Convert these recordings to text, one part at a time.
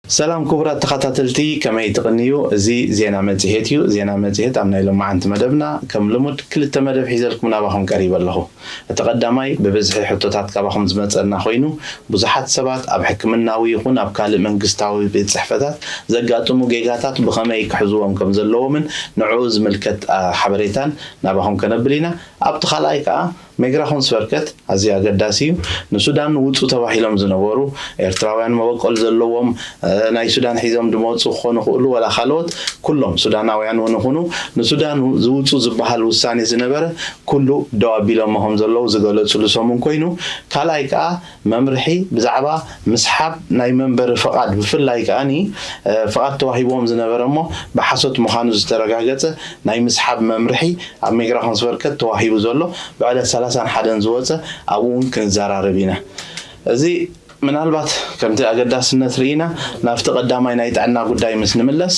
ሰላም ክቡራት ተኸታተልቲ፣ ከመይ ትቕንዩ? እዚ ዜና መጽሔት እዩ። ዜና መጽሔት ኣብ ናይ ሎማዓንቲ መደብና ከም ልሙድ ክልተ መደብ ሒዘልኩም ናባኹም ቀሪበ ኣለኹ። እቲ ቀዳማይ ብብዝሒ ሕቶታት ካባኹም ዝመጸና ኮይኑ፣ ብዙሓት ሰባት ኣብ ሕክምናዊ ይኹን ኣብ ካልእ መንግስታዊ ቤት ጽሕፈታት ዘጋጥሙ ጌጋታት ብኸመይ ክሕዝዎም ከም ዘለዎምን ንዕኡ ዝምልከት፣ ኣ፣ ሓበሬታን ናባኹም ከነብል ኢና። ኣብቲ ካልኣይ ከኣ ሜግራ ኹንስቨርከት ኣዝዩ ኣገዳሲ እዩ። ንሱዳን ውጹ ተባሂሎም ዝነበሩ ኤርትራውያን መበቆል ዘለዎም፣ እ፣ ናይ ሱዳን ሒዞም ዝመጹ ክኾኑ ይኽእሉ፣ ወላ ካልኦት፣ ኩሎም ሱዳናውያን እውን ይኹኑ፣ ንሱዳን ዝውጹ ዝበሃል ውሳኔ ዝነበረ ኩሉ ደው ኣቢሎሞ ከም ዘለዉ ዝገለጹሉ ሰሙን ኮይኑ፣ ካልኣይ ከኣ መምርሒ ብዛዕባ ምስሓብ ናይ መንበሪ ፍቓድ፣ ብፍላይ ከኣኒ፣ እ፣ ፍቓድ ተዋሂብዎም ዝነበረ እሞ ብሓሶት ምዃኑ ዝተረጋገጸ ናይ ምስሓብ መምርሒ ኣብ ሜግራ ኹንስቨርከት ተዋሂቡ ዘሎ ብዕለት ሰላሳን ሓደን ዝወጸ ኣብኡ እውን ክንዘራረብ ኢና። እዚ ምናልባት ከምቲ ኣገዳስነት ርኢና ናብቲ ቀዳማይ ናይ ጥዕና ጉዳይ ምስ ንምለስ፣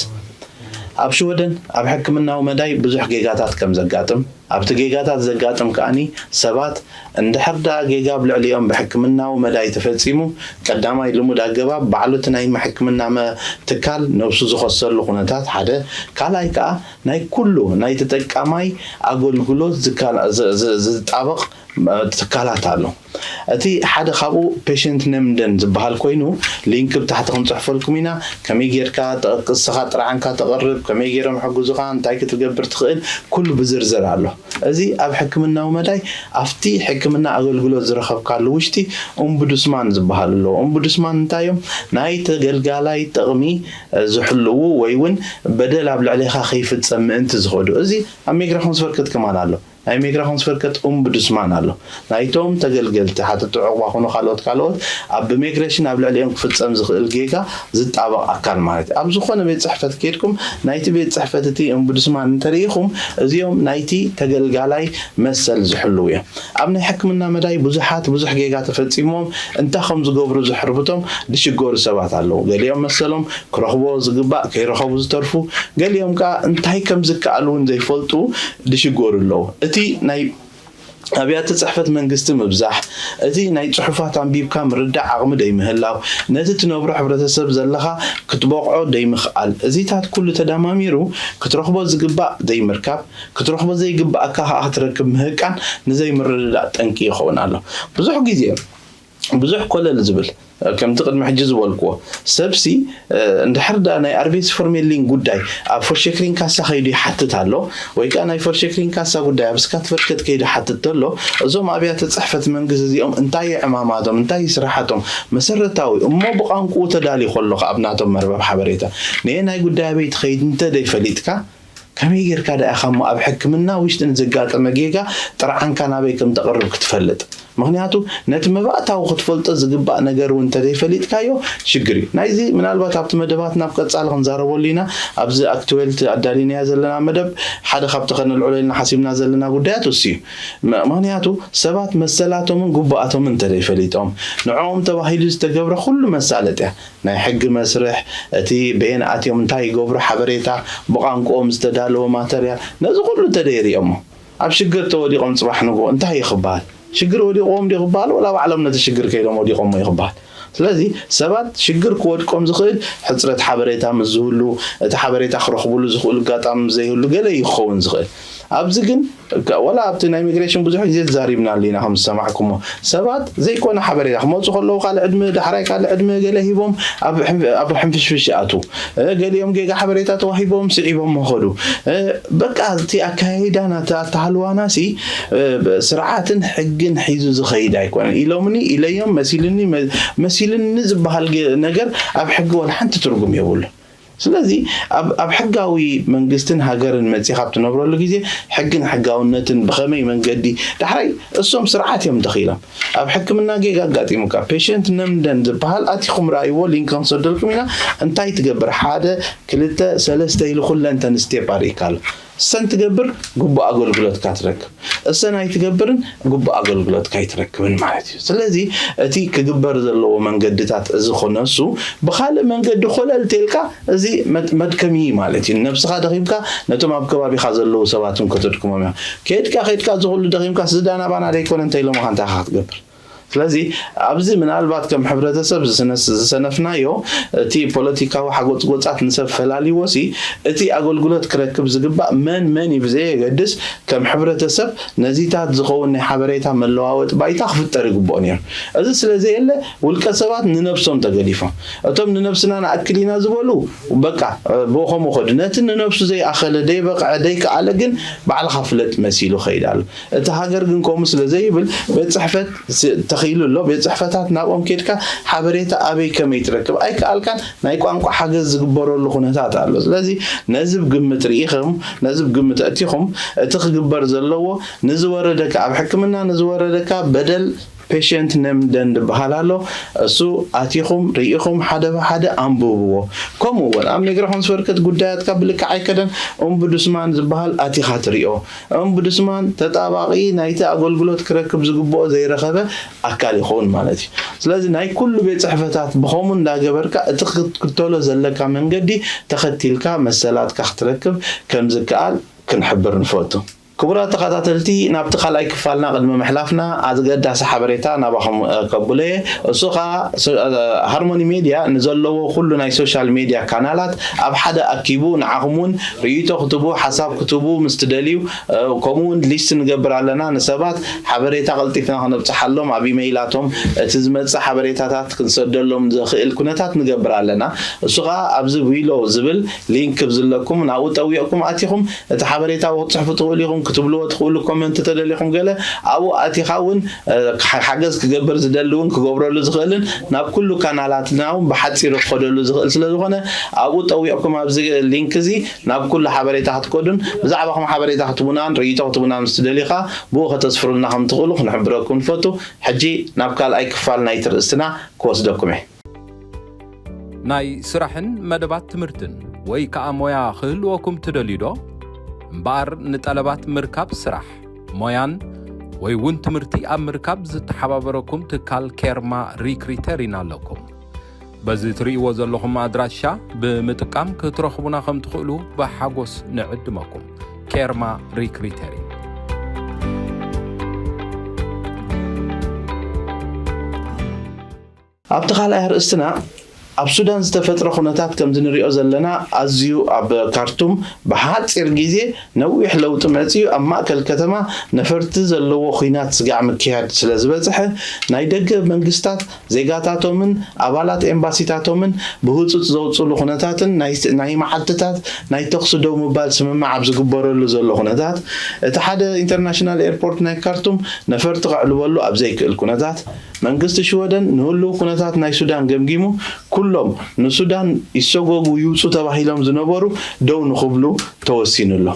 ኣብ ሽወደን ኣብ ሕክምናዊ መዳይ ብዙሕ ጌጋታት ከም ዘጋጥም፣ ኣብቲ ጌጋታት ዘጋጥም ከኣኒ ሰባት እንድሕር ደኣ ጌጋ ኣብ ልዕሊኦም ብሕክምናዊ መዳይ ተፈጺሙ፣ ቀዳማይ ልሙድ ኣገባብ ባዕሉ እቲ ናይ ሕክምና መ-፣ ትካል ነብሱ ዝኸሰሉ ኩነታት ሓደ፣ ካልኣይ ከኣ ናይ ኩሉ ናይ ተጠቃማይ ኣገልግሎት ዝካላ-፣ ዝ-፣ ዝ-፣ ዝጣበቕ፣ እ፣ ትካላት ኣሎ። እቲ ሓደ ካብኡ ፔሸንት ነምደን ዝበሃል ኮይኑ፣ ሊንክ ብታሕቲ ክንጽሕፈልኩም ኢና። ከመይ ጌርካ ተ-፣ እስኻ ጥርዓንካ ተቕርብ፣ ከመይ ጌሮም ይሕግዙኻ፣ እንታይ ክትገብር ትኽእል፣ ኩሉ ብዝርዝር ኣሎ። እዚ ኣብ ሕክምናዊ መዳይ ኣብቲ ሕክምና ኣገልግሎት ዝረኸብካሉ ውሽጢ ኦምቡድስማን ዝበሃሉ ኣለዉ። ኦምቡድስማን እንታይ እዮም? ናይ ተገልጋላይ ጥቕሚ፣ እ፣ ዝሕልዉ ወይ እውን በደል ኣብ ልዕሌኻ ከይፍጸም ምእንቲ ዝኸዱ። እዚ ኣብ ሜግራ ኹንስቨርከት ከማን ኣሎ። ናይ ሜግራ ኹንስቨርከት ኦምቡድስማን ኣሎ። ናይቶም ተገልገልቲ ሓተቲ ዑቕባ ኹኑ ካልኦት ካልኦት ኣብ ብሜግሬሽን ኣብ ልዕሊኦም ክፍጸም ዝኽእል ጌጋ ዝጣበቕ ኣካል ማለት እዩ። ኣብ ዝኾነ ቤት ጽሕፈት ከይድኩም ናይቲ ቤት ጽሕፈት እቲ ኦምቡድስማን እንተርኢኹም፣ እዚኦም ናይቲ ተገልጋላይ መሰል ዝሕልዉ እዮም። ኣብ ናይ ሕክምና መዳይ ብዙሓት ብዙሕ ጌጋ ተፈጺሞም እንታይ ከም ዝገብሩ ዝሕርብቶም ዝሽገሩ ሰባት ኣለዉ። ገሊኦም መሰሎም ክረኽቦ ዝግባእ ከይረኸቡ ዝተርፉ፣ ገሊኦም ከኣ እንታይ ከም ዝከኣል እውን ዘይፈልጡ ዝሽገሩ ኣለዉ። እቲ ናይ ኣብያተ ጽሕፈት መንግስቲ ምብዛሕ፣ እቲ ናይ ጽሑፋት ኣንቢብካ ምርዳእ ዓቕሚ ደይምህላው፣ ነቲ ትነብሮ ሕብረተሰብ ዘለኻ ክትበቕዖ ደይምኽኣል፣ እዚታት ኩሉ ተደማሚሩ ክትረኽቦ ዝግባእ ዘይምርካብ፣ ክትረኽቦ ዘይግባኣካ ከኣ ክትረክብ ምህቃን ንዘይምርድዳእ ጠንቂ ይኸውን ኣሎ። ብዙሕ ግዜ ብዙሕ ኮለል ዝብል፣ ከምቲ ቅድሚ ሕጂ ዝበልክዎ፣ ሰብሲ፣ እ፣ እንድሕር ደኣ ናይ ኣርቤስ ፎርሜሊን ጉዳይ ኣብ ፎርሸክሪን ካሳ ከይዱ ይሓትት ኣሎ፣ ወይ ከኣ ናይ ፎርሸክሪን ካሳ ጉዳይ ኣብ ስካትቨርከት ከይዱ ይሓትት ተሎ፣ እዞም ኣብያተ ጽሕፈት መንግስቲ እዚኦም እንታይ እዩ ዕማማቶም፣ እንታይ እዩ ስራሓቶም፣ መሰረታዊ እሞ ብቋንቋኡ ተዳልዩ ከሎ ከኣ ኣብ ናቶም መርበብ ሓበሬታ፣ ነየናይ ጉዳይ ኣበይ ትኸይድ እንተ ደይፈሊጥካ፣ ከመይ ጌርካ ደኣ ኢኻ እሞ ኣብ ሕክምና ውሽጢ ንዘጋጠመ ጌጋ ጥርዓንካ ናበይ ከም ተቕርብ ክትፈልጥ? ምኽንያቱ ነቲ መባእታዊ ክትፈልጦ ዝግባእ ነገር እውን እንተዘይፈሊጥካዮ ሽግር እዩ። ናይዚ ምናልባት ኣብቲ መደባት ናብ ቀጻሊ ክንዛረበሉ ኢና። ኣብዚ ኣክትዌልቲ ኣዳሊናያ ዘለና መደብ ሓደ ካብቲ ከነልዕሎ ኢልና ሓሲብና ዘለና ጉዳያት እሱ እዩ። ም-፣ ምኽንያቱ ሰባት መሰላቶምን ግቡኣቶምን እንተዘይፈሊጦም፣ ንዕኦም ተባሂሉ ዝተገብረ ኩሉ መሳለጥያ፣ ናይ ሕጊ መስርሕ፣ እቲ በየን ኣትዮም እንታይ ይገብሩ ሓበሬታ፣ ብቋንቋኦም ዝተዳለወ ማተርያል፣ ነዚ ኩሉ እንተደይሪኦሞ፣ ኣብ ሽግር ተወዲቖም ጽባሕ ንግሆ እንታይ እዩ ክበሃል? ሽግር ወዲቕዎም ድዩ ክበሃል? ወላ ባዕሎም ነቲ ሽግር ከይዶም ወዲቖሞ እዩ ክበሃል? ስለዚ ሰባት ሽግር ክወድቆም ዝኽእል ሕጽረት ሓበሬታ ምስ ዝህሉ፣ እቲ ሓበሬታ ክረኽብሉ ዝኽእሉ ኣጋጣሚ ምስ ዘይህሉ ገለ እዩ ክኸውን ዝኽእል። ኣብዚ ግን ከ-፣ ወላ ኣብቲ ናይ ኢሚግሬሽን ብዙሕ ግዜ ተዛሪብናሉ ኢና፣ ከም ዝሰማዕኩሞ። ሰባት ዘይኮነ ሓበሬታ ክመጹ ከለዉ ካልእ ዕድመ፣ ዳሕራይ ካልእ ዕድመ ገለ ሂቦም ኣብ ሕን-፣ ኣብ ሕንፍሽፍሽ ይኣትዉ። እ፣ ገሊኦም ጌጋ ሓበሬታ ተዋሂቦም ስዒቦም መኸዱ። እ፣ በቃ እቲ ኣካያይዳና፣ እቲ ኣተሃልዋናሲ፣ እ፣ ብ-፣ ስርዓትን ሕግን ሒዙ ዝኸይድ ኣይኮነን። ኢሎምኒ፣ ኢለዮም፣ መሲልኒ፣ መ-፣ መሲልኒ ዝበሃል ገ-፣ ነገር ኣብ ሕጊ ወላ ሓንቲ ትርጉም የብሉን። ስለዚ ኣብ፣ ኣብ ሕጋዊ መንግስትን ሃገርን መጺኻ ኣብ ትነብረሉ ግዜ ሕግን ሕጋውነትን ብኸመይ መንገዲ ዳሕራይ እሶም ስርዓት እዮም ተኺሎም። ኣብ ሕክምና ጌጋ ኣጋጢሙካ ፔሸንት ነምደን ዝበሃል ኣቲኹም ረኣይዎ፣ ሊንክ ክንሰደልኩም ኢና። እንታይ ትገብር? ሓደ፣ ክልተ፣ ሰለስተ ኢሉ ኩለንተን ስቴፕ ኣርእካ ኣሎ። እሰን ትገብር ግቡእ ኣገልግሎትካ ትረክብ፣ እሰን ኣይትገብርን ግቡእ ኣገልግሎትካ ኣይትረክብን ማለት እዩ። ስለዚ እቲ ክግበር ዘለዎ መንገድታት እዚ ክነሱ ብኻልእ መንገዲ ኮለል ተልካ እዚ መድ-፣ መድከሚ ማለት እዩ። ነብስኻ ደኺምካ ነቶም ኣብ ከባቢኻ ዘለዉ ሰባትን ከተድክሞም እዮም። ከድካ ከድካ እዚ ኩሉ ደኺምካ ስዳና ባና ደይኮነ እንተ ኢሎምኻ እንታይ ኢኻ ክትገብር? ስለዚ ኣብዚ ምናልባት ከም ሕብረተሰብ ዝሰነፍናዮ እቲ ፖለቲካዊ ሓጎፅጎፃት ንሰብ ፈላልይዎ ሲ እቲ ኣገልግሎት ክረክብ ዝግባእ መን መን እዩ ብዘየገድስ ከም ሕብረተሰብ ነዚታት ዝኸውን ናይ ሓበሬታ መለዋወጢ ባይታ ክፍጠር ይግብኦ ነይሩ። እዚ ስለዘየለ ውልቀ ሰባት ንነብሶም ተገዲፎም እቶም ንነብስና ንኣክል ኢና ዝበሉ በቃ ብኸምኡ ከዱ ነቲ ንነብሱ ዘይኣኸለ ደይበቕዐ ደይከኣለ ግን ባዕልኻ ፍለጥ መሲሉ ከይድ ኣሎ። እቲ ሃገር ግን ከምኡ ስለ ዘይብል ቤት ፅሕፈት ተኺሉ ኣሎ። ቤት ፅሕፈታት ናብኦም ኬድካ ሓበሬታ ኣበይ ከመይ ትረክብ ኣይከኣልካን። ናይ ቋንቋ ሓገዝ ዝግበረሉ ኩነታት ኣሎ። ስለዚ ነዚ ብግምት ርኢኹም ነዚ ብግምት ኣእቲኹም እቲ ክግበር ዘለዎ ንዝወረደካ ኣብ ሕክምና ንዝወረደካ በደል ፔሽንት ነምደን ዝበሃል ኣሎ። እሱ ኣቲኹም ርኢኹም ሓደ ብሓደ ኣንብብዎ። ከምኡ እውን ኣብ ሜግራ ኮንስፈርከት ጉዳያትካ ብልክዕ ኣይከደን። ኦምቡድስማን ዝበሃል ኣቲኻ ትሪኦ። ኦምቡድስማን ተጣባቒ ናይቲ ኣገልግሎት ክረክብ ዝግብኦ ዘይረኸበ ኣካል ይኸውን ማለት እዩ። ስለዚ ናይ ኩሉ ቤት ፅሕፈታት ብኸምኡ እንዳገበርካ እቲ ክትክተሎ ዘለካ መንገዲ ተኸቲልካ መሰላትካ ክትረክብ ከም ዝከኣል ክንሕብር ንፈቱ። ክቡራት ተኸታተልቲ ናብቲ ካልኣይ ክፋልና ቅድሚ ምሕላፍና ኣገዳሲ ሓበሬታ ናባኹም ከብሎ እየ። እሱ ከዓ ሃርሞኒ ሜድያ ንዘለዎ ኩሉ ናይ ሶሻል ሜድያ ካናላት ኣብ ሓደ ኣኪቡ ንዓኹም እውን ርእይቶ ክትቡ ሓሳብ ክትቡ ምስ ትደልዩ ከምኡ እውን ሊስት ንገብር ኣለና። ንሰባት ሓበሬታ ቀልጢፍና ክነብፅሓሎም ኣብ ኢመይላቶም እቲ ዝመፅእ ሓበሬታታት ክንሰደሎም ዘኽእል ኩነታት ንገብር ኣለና። እሱ ከዓ ኣብዚ ዊሎ ዝብል ሊንክ ብዝለኩም ናብኡ ጠዊቕኩም ኣቲኹም እቲ ሓበሬታ ክትፅሕፉ ትኽእሉ ኢኹም ክትብልዎ ትኽእሉ ኮመንት ተደሊኹም ገለ ኣብኡ ኣቲኻ እውን ሓገዝ ክገብር ዝደሊ እውን ክገብረሉ ዝኽእልን ናብ ኩሉ ካናላትና እውን ብሓፂሩ ክኸደሉ ዝኽእል ስለዝኾነ ኣብኡ ጠዊቕኩም ኣብዚ ሊንክ እዚ ናብ ኩሉ ሓበሬታ ክትከዱን ብዛዕባኹም ሓበሬታ ክትቡናን ርእይቶ ክትቡናን ምስ ትደልዩ ከዓ ብኡ ከተስፍሩልና ከም ትኽእሉ ክንሕብረኩም ንፈቱ። ሕጂ ናብ ካልኣይ ክፋል ናይቲ ርእስትና ክወስደኩም እየ። ናይ ስራሕን መደባት ትምህርትን ወይ ከዓ ሞያ ክህልወኩም ትደልዩ ዶ? እምበኣር ንጠለባት ምርካብ ስራሕ፣ ሞያን ወይ እውን ትምህርቲ ኣብ ምርካብ ዝተሓባበረኩም ትካል ኬርማ ሪክሪተር ኢና ኣለኩም። በዚ ትርእይዎ ዘለኹም ኣድራሻ ብምጥቃም ክትረኽቡና ከም ትኽእሉ ብሓጎስ ንዕድመኩም። ኬርማ ሪክሪተር እዩ። ኣብቲ ካልኣይ ኣርእስትና ኣብ ሱዳን ዝተፈጥረ ኩነታት ከምዚ ንሪኦ ዘለና ኣዝዩ ኣብ ካርቱም ብሓፂር ግዜ ነዊሕ ለውጢ መፅዩ ኣብ ማእከል ከተማ ነፈርቲ ዘለዎ ኹናት ስጋዕ ምክያድ ስለ ዝበፅሐ ናይ ደገ መንግስታት ዜጋታቶምን ኣባላት ኤምባሲታቶምን ብህፁፅ ዘውፅሉ ኩነታትን ናይ መዓልትታት ናይ ተኹሲ ደው ምባል ስምምዕ ኣብ ዝግበረሉ ዘሎ ኩነታት እቲ ሓደ ኢንተርናሽናል ኤርፖርት ናይ ካርቱም ነፈርቲ ከዕልበሉ ኣብ ዘይክእል ኩነታት መንግስቲ ሽወደን ንህልው ኩነታት ናይ ሱዳን ገምጊሙ ኩሎም ንሱዳን ይሰጎጉ ይውፁ ተባሂሎም ዝነበሩ ደው ንኽብሉ ተወሲኑ ኣሎ።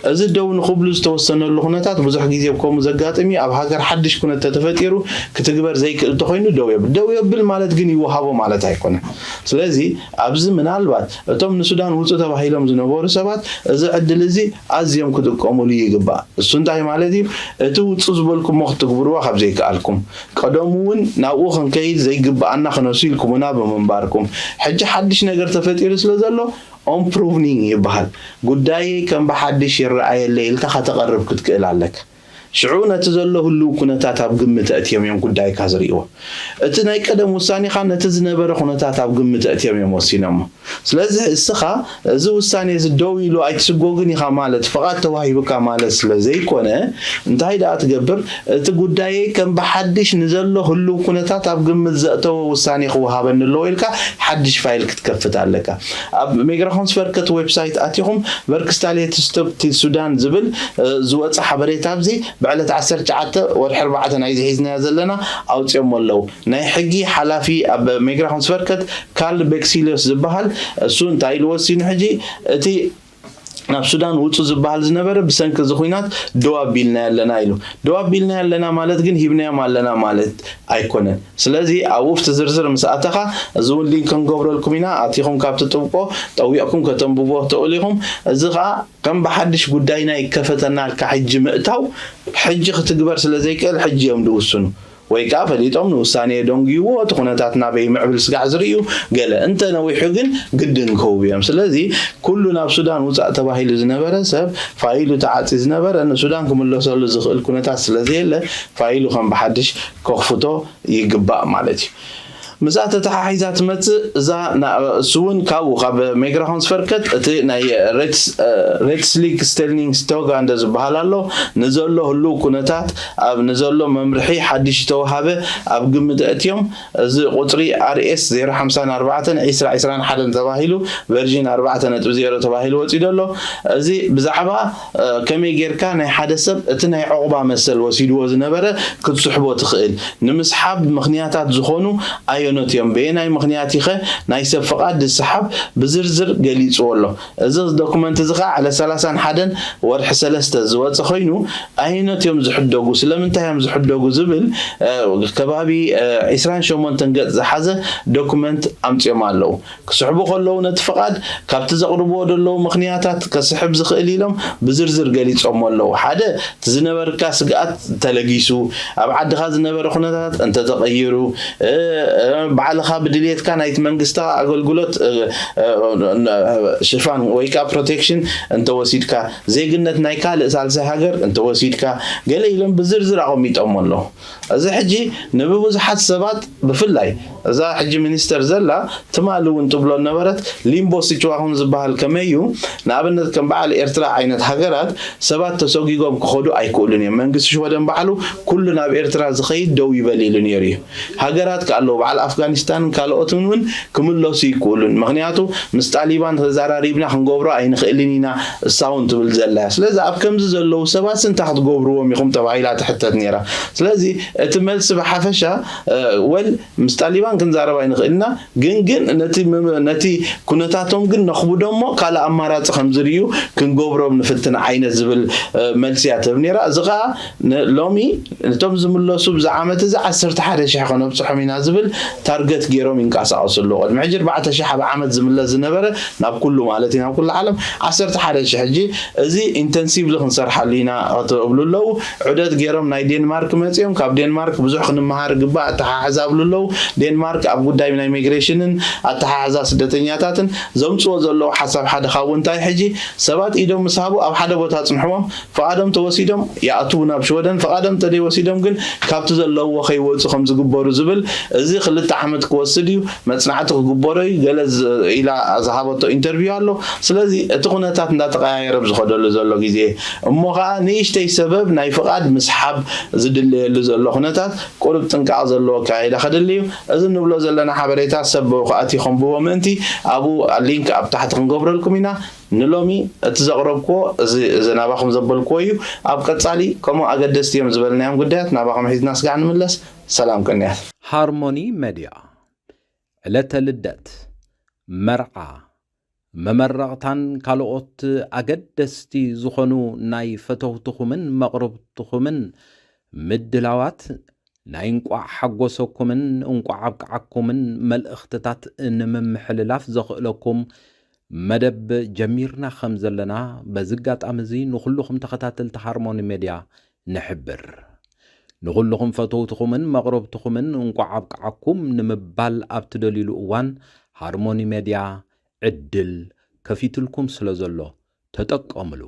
እዚ ደው ንኽብሉ ዝተወሰነሉ ኩነታት ብዙሕ ግዜ ከምኡ ዘጋጥም እዩ። ኣብ ሃገር ሓድሽ ኩነት ተተፈጢሩ ክትግበር ዘይክእል እንተኾይኑ ደው የብል። ደው የብል ማለት ግን ይወሃቦ ማለት ኣይኮነን። ስለዚ ኣብዚ ምናልባት እቶም ንሱዳን ውፁ ተባሂሎም ዝነበሩ ሰባት እዚ ዕድል እዚ ኣዝዮም ክጥቀሙሉ ይግባእ። እሱ እንታይ ማለት እዩ? እቲ ውፁ ዝበልኩሞ ክትግብርዋ ካብ ዘይከኣልኩም ቀደሙ እውን ናብኡ ክንከይድ ዘይግብኣና ክነሱ ኢልኩምና ብምንባርኩም ሕጂ ሓድሽ ነገር ተፈጢሩ ስለ ዘሎ ኦምፕሩቭኒንግ ይበሃል። ጉዳየይ ከም ብሓድሽ ይረኣየለይ ኢልካ ከተቐርብ ክትክእል ኣለካ። ሽዑ ነቲ ዘሎ ህልው ኩነታት ኣብ ግምት ኣእትዮም እዮም ጉዳይካ ዝርእይዎ። እቲ ናይ ቀደም ውሳኔኻ ነቲ ዝነበረ ኩነታት ኣብ ግምት ኣእትዮም እዮም ወሲኖሞ። ስለዚ እስኻ እዚ ውሳኔ እዚ ደው ኢሉ ኣይትስጎግን ኢኻ ማለት ፍቓድ ተዋሂቡካ ማለት ስለ ዘይኮነ እንታይ ደኣ ትገብር እቲ ጉዳየይ ከም ብሓድሽ ንዘሎ ህልው ኩነታት ኣብ ግምት ዘእተወ ውሳኔ ክወሃበኒ ኣለዎ ኢልካ ሓድሽ ፋይል ክትከፍት ኣለካ። ኣብ ሜግራኮንስቨርከት ዌብሳይት ኣቲኹም ቨርክስታሌትስቶፕ ቲ ሱዳን ዝብል ዝወፀ ሓበሬታ ኣብዚ ብዕለት ዓሰርተ ትሽዓተ ወርሒ ኣርባዕተ ናይዚ ሒዝናዮ ዘለና ኣውፂኦሞ ኣለዉ። ናይ ሕጊ ሓላፊ ኣብ ሜግራኮንስቨርከት ካርል ቤክሲሊዮስ ዝበሃል እሱ እንታይ ኢሉ ወሲኑ ሕጂ እቲ ናብ ሱዳን ውፁ ዝበሃል ዝነበረ ብሰንኪ እዚ ኩናት ደው ኣቢልና ኣለና ኢሉ። ደው ኣቢልና ኣለና ማለት ግን ሂብናዮም ኣለና ማለት ኣይኮነን። ስለዚ ኣብኡ ኣብቲ ዝርዝር ምስ ኣተኻ እዚ እውን ሊንክ ክንገብረልኩም ኢና። ኣቲኹም ካብቲ ጥብቆ ጠዊቕኩም ከተንብብዎ ትኽእሉ ኢኹም። እዚ ከዓ ከም ብሓድሽ ጉዳይና ይከፈተና ኢልካ ሕጂ ምእታው ሕጂ ክትግበር ስለ ዘይክእል ሕጂ እዮም ዝውስኑ። ወይ ከዓ ፈሊጦም ንውሳኔ ደንጉይዎ እቲ ኩነታት ናበይ ምዕብል ስጋዕ ዝርእዩ ገለ እንተ ነዊሑ ግን ግድን ክህቡ እዮም። ስለዚ ኩሉ ናብ ሱዳን ውፃእ ተባሂሉ ዝነበረ ሰብ ፋይሉ ተዓፂ ዝነበረ ንሱዳን ክምለሰሉ ዝኽእል ኩነታት ስለዘየለ ፋይሉ ከም ብሓድሽ ከኽፍቶ ይግባእ ማለት እዩ። ምስኣ ተተሓሒዛ ትመፅእ እዛ እሱ እውን ካብኡ ካብ ሜግራሆን ዝፈርከት እቲ ናይ ሬትስሊክ ስቴልኒንግ ስቶጋ እንደ ዝበሃል ኣሎ። ንዘሎ ህሉው ኩነታት ኣብ ንዘሎ መምርሒ ሓድሽ ዝተወሃበ ኣብ ግምት ኣእትዮም። እዚ ቁፅሪ ኣርኤስ ዜሮ ሓምሳ ኣርባዕተ ዒስራ ዒስራ ሓደን ተባሂሉ ቨርዥን ኣርባዕተ ነጥቢ ዜሮ ተባሂሉ ወፂኡ ዘሎ። እዚ ብዛዕባ ከመይ ጌርካ ናይ ሓደ ሰብ እቲ ናይ ዕቑባ መሰል ወሲድዎ ዝነበረ ክትስሕቦ ትኽእል ንምስሓብ ምኽንያታት ዝኾኑ ኣየኖት እዮም? በየናይ ምኽንያት ኢኸ ናይ ሰብ ፍቓድ ዝስሓብ? ብዝርዝር ገሊጽዎ ኣሎ። እዚ ዶክመንት እዚ ኸዓ ዕለት ሰላሳን ሓደን ወርሒ ሰለስተ ዝወፀ ኮይኑ ኣየኖት እዮም ዝሕደጉ፣ ስለምንታይ እዮም ዝሕደጉ ዝብል ከባቢ ዒስራን ሸሞንተን ገፅ ዝሓዘ ዶክመንት ኣምፅኦም ኣለዉ። ክስሕቡ ከለዉ ነቲ ፍቓድ ካብቲ ዘቕርብዎ ዘለዉ ምኽንያታት ከስሕብ ዝኽእል ኢሎም ብዝርዝር ገሊጾሞ ኣለዉ። ሓደ እቲ ዝነበርካ ስግኣት እንተለጊሱ፣ ኣብ ዓድኻ ዝነበረ ኩነታት እንተተቐይሩ፣ ባዕልኻ ብድልየትካ ናይቲ መንግስቲ ኣገልግሎት ሽፋን ወይ ከዓ ፕሮቴክሽን እንተወሲድካ፣ ዜግነት ናይ ካልእ ሳልሳይ ሃገር እንተወሲድካ፣ ገለ ኢሎም ብዝርዝር ኣቐሚጦሞ ኣለዉ። እዚ ሕጂ ንብብዙሓት ሰባት ብፍላይ እዛ ሕጂ ሚኒስተር ዘላ ትማሊ እውን ትብሎ ነበረት ሊምቦ ሲቹዋሁን ዝበሃል ከመይ እዩ? ንኣብነት ከም በዓል ኤርትራ ዓይነት ሃገራት ሰባት ተሰጒጎም ክኸዱ ኣይክእሉን እዮም። መንግስቲ ሽወደን ባዕሉ ኩሉ ናብ ኤርትራ ዝኸይድ ደው ይበል ኢሉ ነይሩ እዩ። ሃገራት ከ ኣለዉ በዓል ኣፍጋኒስታንን ካልኦትን እውን ክምለሱ ይክእሉን። ምክንያቱ ምስ ጣሊባን ተዘራሪብና ክንገብሮ ኣይንኽእልን ኢና እሳ እውን ትብል ዘላ እያ። ስለዚ ኣብ ከምዚ ዘለዉ ሰባት እንታይ ክትገብርዎም ኢኹም ተባሂላ ትሕተት ነይራ። ስለዚ እቲ መልሲ ብሓፈሻ ወል ምስ ጣሊባን ክንዛረብ ኣይንኽእል ኢና፣ ግን ግን ነቲ ነቲ ኩነታቶም ግን ነኽብዶ እሞ ካልእ ኣማራፂ ከም ዝርእዩ ክንገብሮም ንፍትን ዓይነት ዝብል መልሲ እያ ትህብ ነይራ። እዚ ከዓ ሎሚ እቶም ዝምለሱ ብዚ ዓመት እዚ ዓሰርተ ሓደ ሽሕ ከነብፅሖም ኢና ዝብል ታርገት ገይሮም ይንቀሳቐሱ ኣለዉ። ቅድሚ ሕጂ ኣርባዕተ ሽሕ ኣብ ዓመት ዝምለስ ዝነበረ ናብ ኩሉ ማለት እዩ ናብ ኩሉ ዓለም ዓሰርተ ሓደ ሽሕ ሕጂ እዚ ኢንተንሲቭሊ ክንሰርሓሉ ኢና ትብሉ ኣለዉ። ዑደት ገይሮም ናይ ዴንማርክ መፂኦም ካብ ዴንማርክ ብዙሕ ክንመሃር ግባእ ኣተሓሕዛ ብሉ ኣለዉ። ዴንማርክ ኣብ ጉዳይ ናይ ሚግሬሽንን ኣተሓሕዛ ስደተኛታትን ዘምፅዎ ዘለዉ ሓሳብ ሓደ ካብኡ እንታይ ሕጂ ሰባት ኢዶም ምስ ሃቡ ኣብ ሓደ ቦታ ፅንሕዎም ፍቓዶም ተወሲዶም ይኣትዉ ናብ ሽወደን ፍቓዶም ተደይወሲዶም ግን ካብቲ ዘለውዎ ከይወፁ ከም ዝግበሩ ዝብል እዚ ክልተ ዓመት ክወስድ እዩ። መፅናዕቲ ክግበሮ እዩ። ገለ ኢላ ዝሃበቶ ኢንተርቪው ኣሎ። ስለዚ እቲ ኩነታት እንዳተቀያየረ ብዝኸደሉ ዘሎ ግዜ እሞ ከዓ ንእሽተይ ሰበብ ናይ ፍቓድ ምስሓብ ዝድለየሉ ዘሎ ኩነታት ቁሩብ ጥንቃቕ ዘለዎ ኣካይዳ ከድሊ እዩ። እዚ ንብሎ ዘለና ሓበሬታ ሰብ ብኡ ክኣትዩ ከንብቦ ምእንቲ ኣብኡ ሊንክ ኣብ ታሕቲ ክንገብረልኩም ኢና። ንሎሚ እቲ ዘቕረብክዎ እዚ እዚ ናባኹም ዘበልክዎ እዩ። ኣብ ቀጻሊ ከምኡ ኣገደስቲ እዮም ዝበልናዮም ጉዳያት ናባኹም ሒዝና ስጋዕ ንምለስ። ሰላም ቅንያት። ሃርሞኒ መድያ ዕለተ ልደት፣ መርዓ፣ መመረቕታን ካልኦት ኣገደስቲ ዝኾኑ ናይ ፈተውትኹምን መቕርብትኹምን ምድላዋት ናይ እንቋዕ ሓጎሰኩምን እንቋዕ ኣብቅዓኩምን መልእኽትታት ንምምሕልላፍ ዘኽእለኩም መደብ ጀሚርና ከም ዘለና በዚ ኣጋጣሚ እዚ ንኹልኹም ተኸታተልቲ ሃርሞኒ ሜድያ ንሕብር። ንኹልኹም ፈተውትኹምን መቕረብትኹምን እንቋዕ ኣብቅዓኩም ንምባል ኣብ ትደልዩሉ እዋን ሃርሞኒ ሜድያ ዕድል ከፊትልኩም ስለ ዘሎ ተጠቀምሉ።